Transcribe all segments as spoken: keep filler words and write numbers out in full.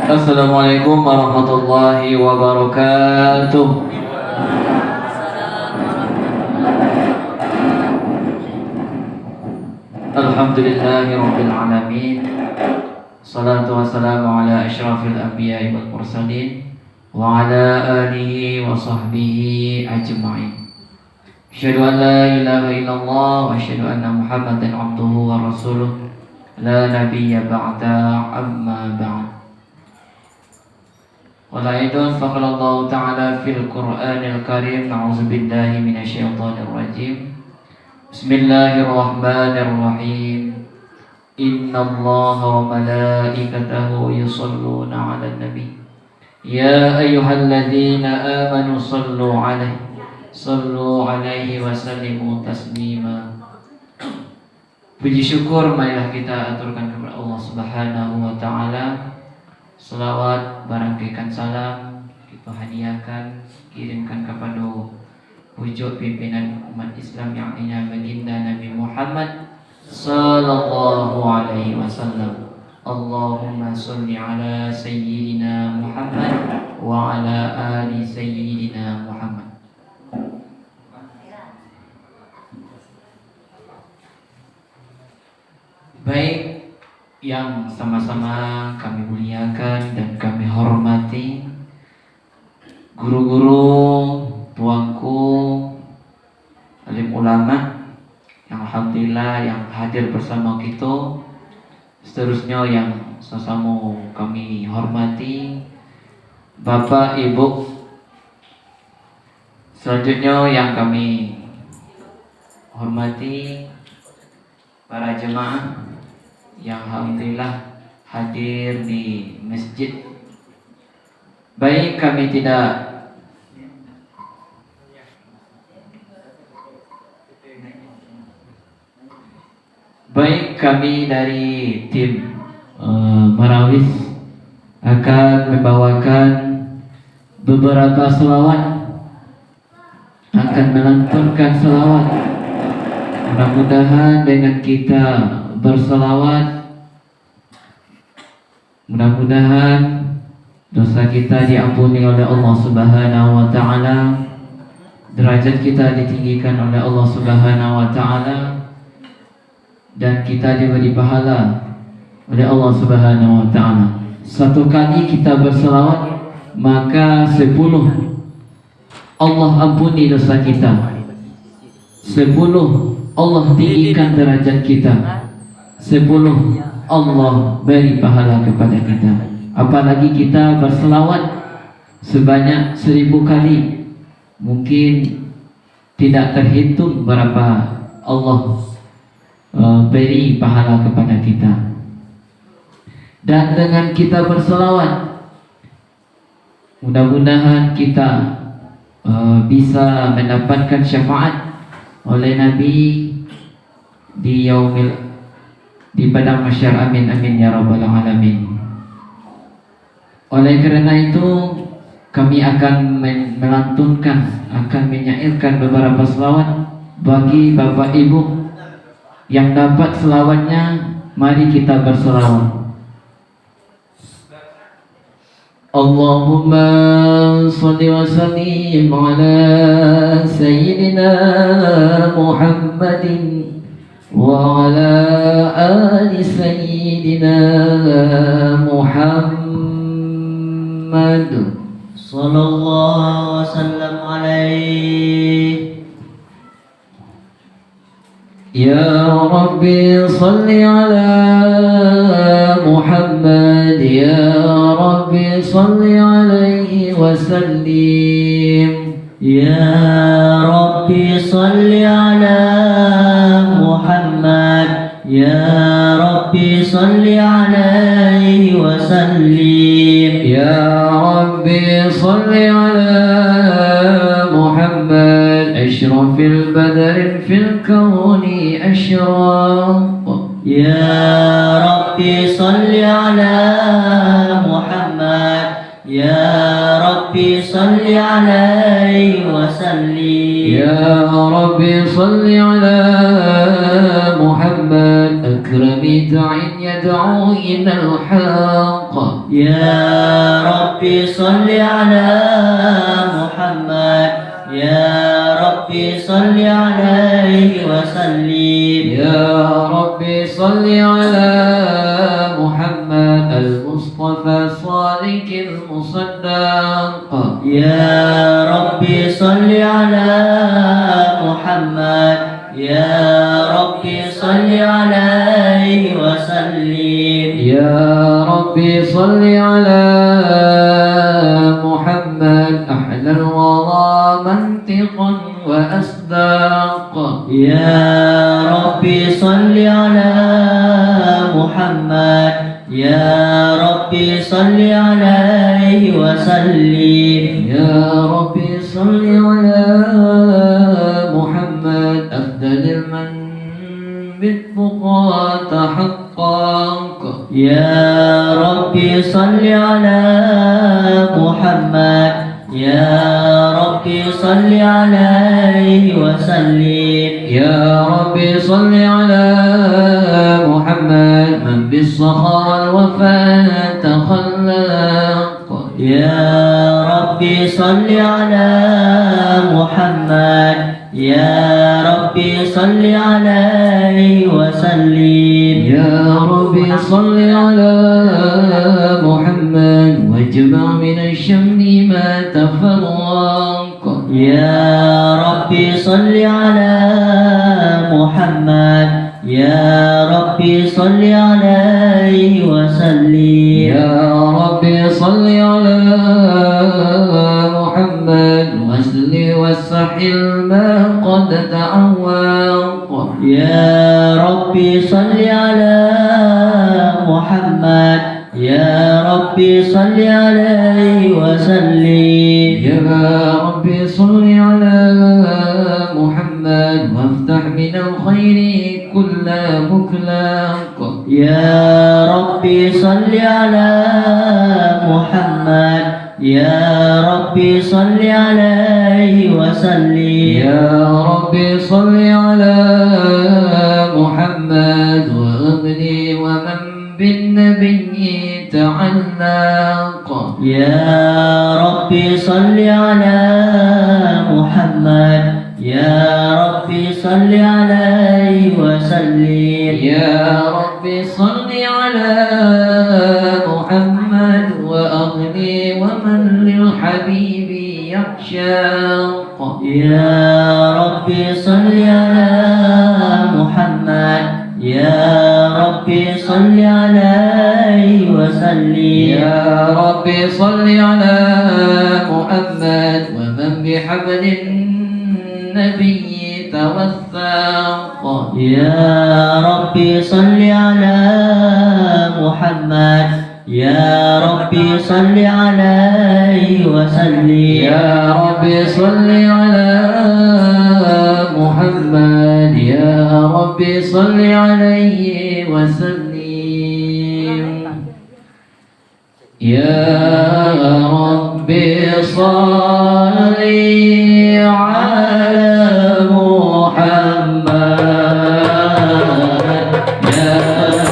Assalamualaikum warahmatullahi wabarakatuh. Alhamdulillahirabbil alamin. Salatu wassalamu ala asyrafil anbiya'i wal mursalin, wa ala alihi wa sahbihi ajma'in. Asyhadu an la ilaha illallah wa asyhadu anna Muhammadan abduhu wa rasuluh, la nabiyya ba'da, amma ba'd. Qala aidan, faqala Allahu ta'ala fil Qur'anil Karim, a'udzubillahi minasyaitonir rajim. Bismillahirrahmanirrahim. Innallaha wa malaikatahu yusalluna 'alan nabi. Ya ayyuhalladzina amanu sallu 'alaihi, sallu 'alaihi wa sallimu taslima. Puji syukur marilah kita aturkan kepada Allah Subhanahu wa Ta'ala. Salawat barangkaikan salam kita hadiahkan, kirimkan kepada pucuk pimpinan umat Islam, yang artinya Baginda Nabi Muhammad sallallahu alaihi wasallam. Allahumma shalli ala Sayyidina Muhammad wa ala ali Sayyidina Muhammad. Baik, yang sama-sama kami muliakan dan kami hormati, guru-guru, tuanku, alim ulama, yang alhamdulillah yang hadir bersama kita, seterusnya yang sama-sama kami hormati, bapak, ibu, selanjutnya yang kami hormati, para jemaah yang alhamdulillah hadir di masjid. Baik, kami tidak, baik, kami dari tim, eh, Marawis akan membawakan beberapa selawat, akan melantunkan selawat. Mudah-mudahan dengan kita berselawat, mudah-mudahan dosa kita diampuni oleh Allah Subhanahu wa Ta'ala, derajat kita ditinggikan oleh Allah Subhanahu wa Ta'ala, dan kita diberi pahala oleh Allah Subhanahu wa Ta'ala. Satu kali kita berselawat, maka sepuluh Allah ampuni dosa kita. Sepuluh Allah tinggikan derajat kita. Sepuluh Allah beri pahala kepada kita. Apalagi kita berselawat sebanyak seribu kali, mungkin tidak terhitung berapa Allah, eh, beri pahala kepada kita. Dan dengan kita berselawat, mudah-mudahan kita, eh, bisa mendapatkan syafaat oleh Nabi di yaumil, di padang mahsyar. Amin, amin, ya rabbal alamin. Oleh karena itu, kami akan men-, melantunkan, akan menyairkan beberapa selawat bagi bapak ibu yang dapat selawatnya. Mari kita berselawat. Allahumma salli wa sallim ala Sayyidina Muhammadin wa ala ali Sayyidina Muhammad. Sallallahu wasallam alaihi. يا رب صل على محمد، يا رب صل عليه وسلم. يا رب صل على محمد، يا رب صل عليه وسلم. يا رب صل على محمد، أشرف البدر في الكون أشرق. يا رب صل على محمد، يا رب صل عليه وسلم. يا رب صل على محمد، أكرم داع يدعو إلى الحق. يا رب صل على محمد. يا رب صل عليه وسلم. يا رب صل على محمد المصطفى الصادق المصدق. يا رب صل على محمد. يا رب صل عليه وسلم. يا رب صل على محمد أحلى الورى منطقا وأصداق. يا رب صل على محمد. يا رب صل عليه وسلم. يا رب صل على محمد أفضل من بالتقى تحقق. يا رب صل على محمد. يا رب صل عليه وسلم. يا رب صل على محمد من بالسخاء والوفاء تخلق. يا رب صل على محمد. يا رب صل عليه وسلم. يا رب صل على محمد واجمع من الشمل ما تفرق. يا رب صل على محمد. يا رب صل عليه وسلم. يا رب صل على محمد واسلل وسهل ما قد تعوق. يا رب صل على محمد. يا رب صل عليه وسلم. يا رب صل على محمد وافتح من الخير كل مغلق. يا رب صل على محمد. يا رب صل عليه وسلم. يا رب صل على محمد وأغني ومن بالنبي تعلق. يا رب صل على محمد. يا رب صل عليه وسلم. يا رب صل على محمد وأغني ومن للحبيب يعشق. يا رب صل على محمد. يا رب صل عليه وسلم. يا رب صل على محمد ومن بحبل النبي توثق. يا رب صل على محمد. يا رب صل عليه وسلم. يا رب صل على محمد. يا رب صل عليه وسلم. يا رب صل على محمد. يا رب صل عليه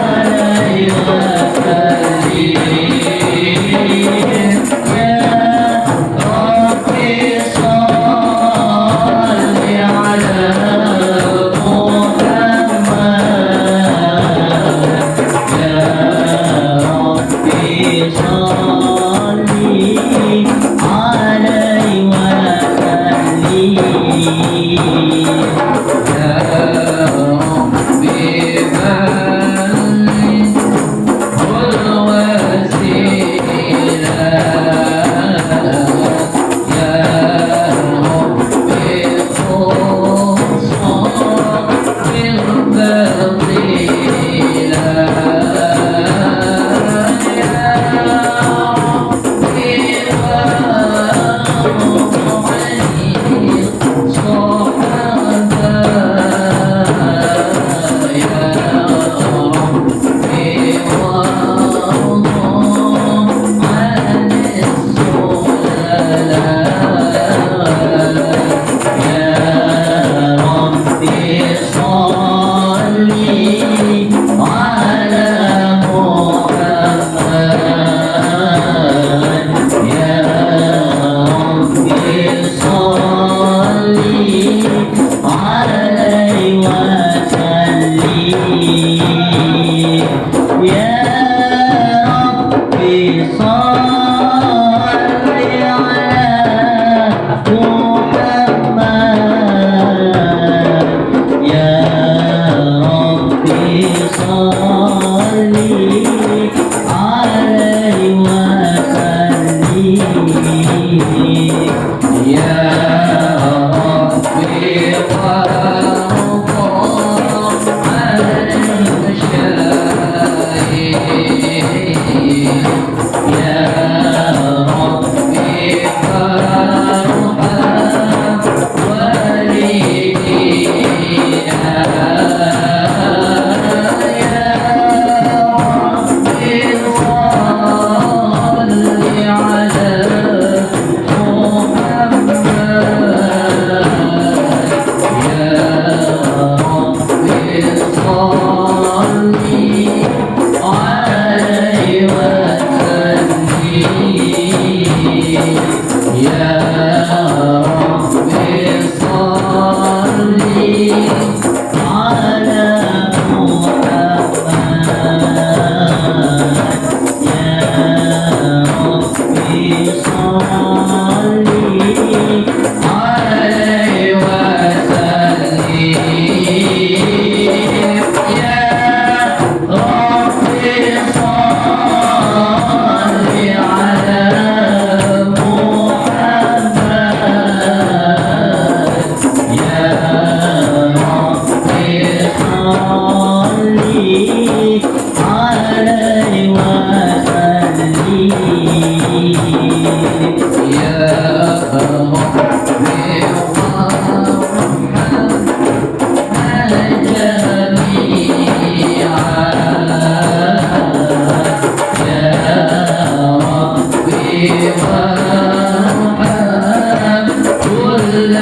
وسلم. يا رب صل على محمد. عليه وسلم. يا رب وارحم الجميع. يا رب وارحم كل مسلم.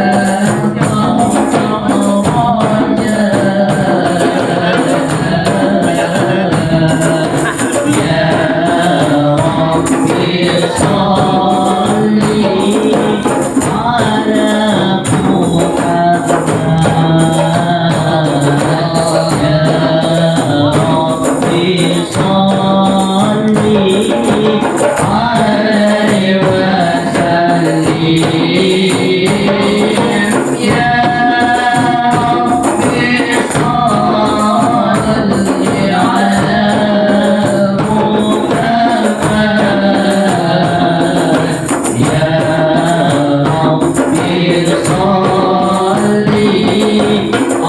يا يا رب صل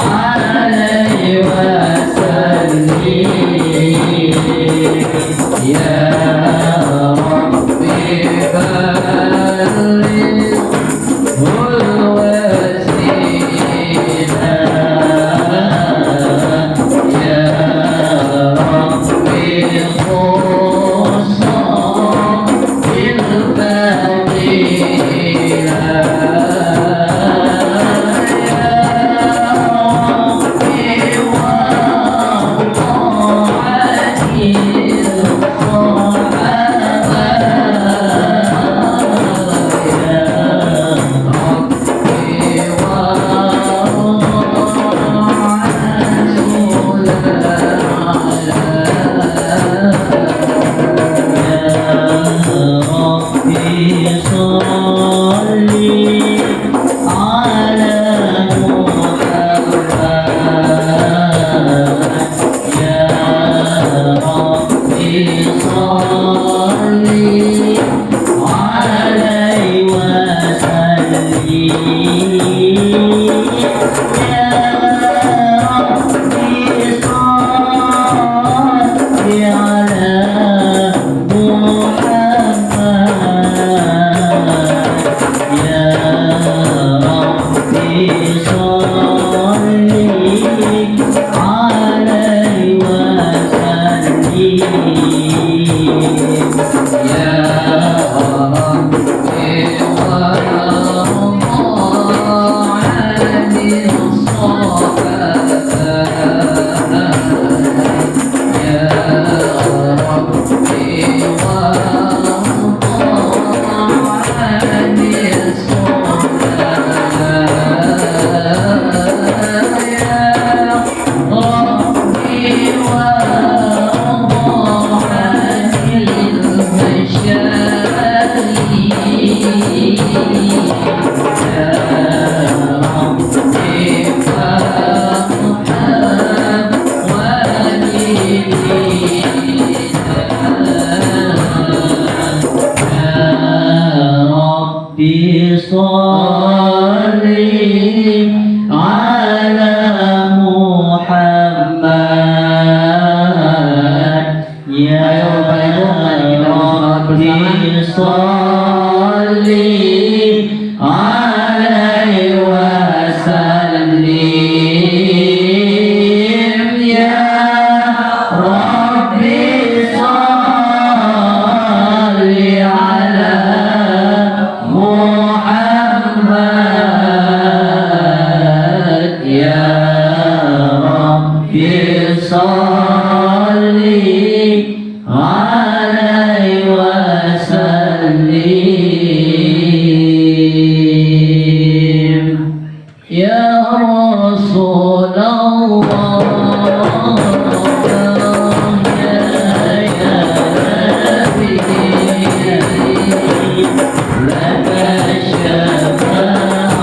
عليه وسلم. يا رب بلغه الوسيلة. يا رب خصه رب صل على محمد. يا رب صل عليه وسلم. يا رب صل على محمد. يا رب صل عليه وسلم. يا رب وارض عن الصحابة. يا رب وارض عن الصحابة. يا رب وارض عن المشايخ. يا رب وارض يا رب صل على محمد. يا رب صل عليه وسلم. يا رب صل على محمد. يا رب صل عليه وسلم. يا رسول الله، يا نبي، لك الشفاعة.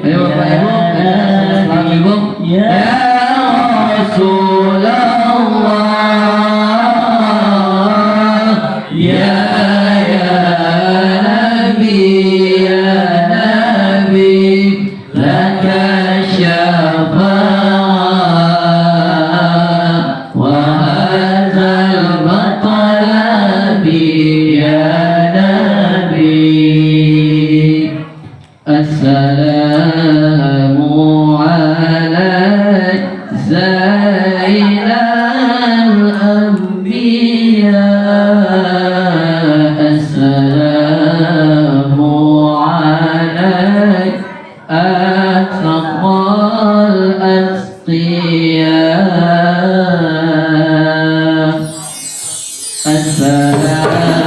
Ayo, Bapak Ibu, ya, Assalamualaikum. Ya Rasulullah, ya, ya Nabi, ya Nabi, laka syafa'ah, wa hadzal matlabi, ya Nabi. Assalamu ala Zainal Anbiya. Assalamu ala Atqal Atqiya. Assalamu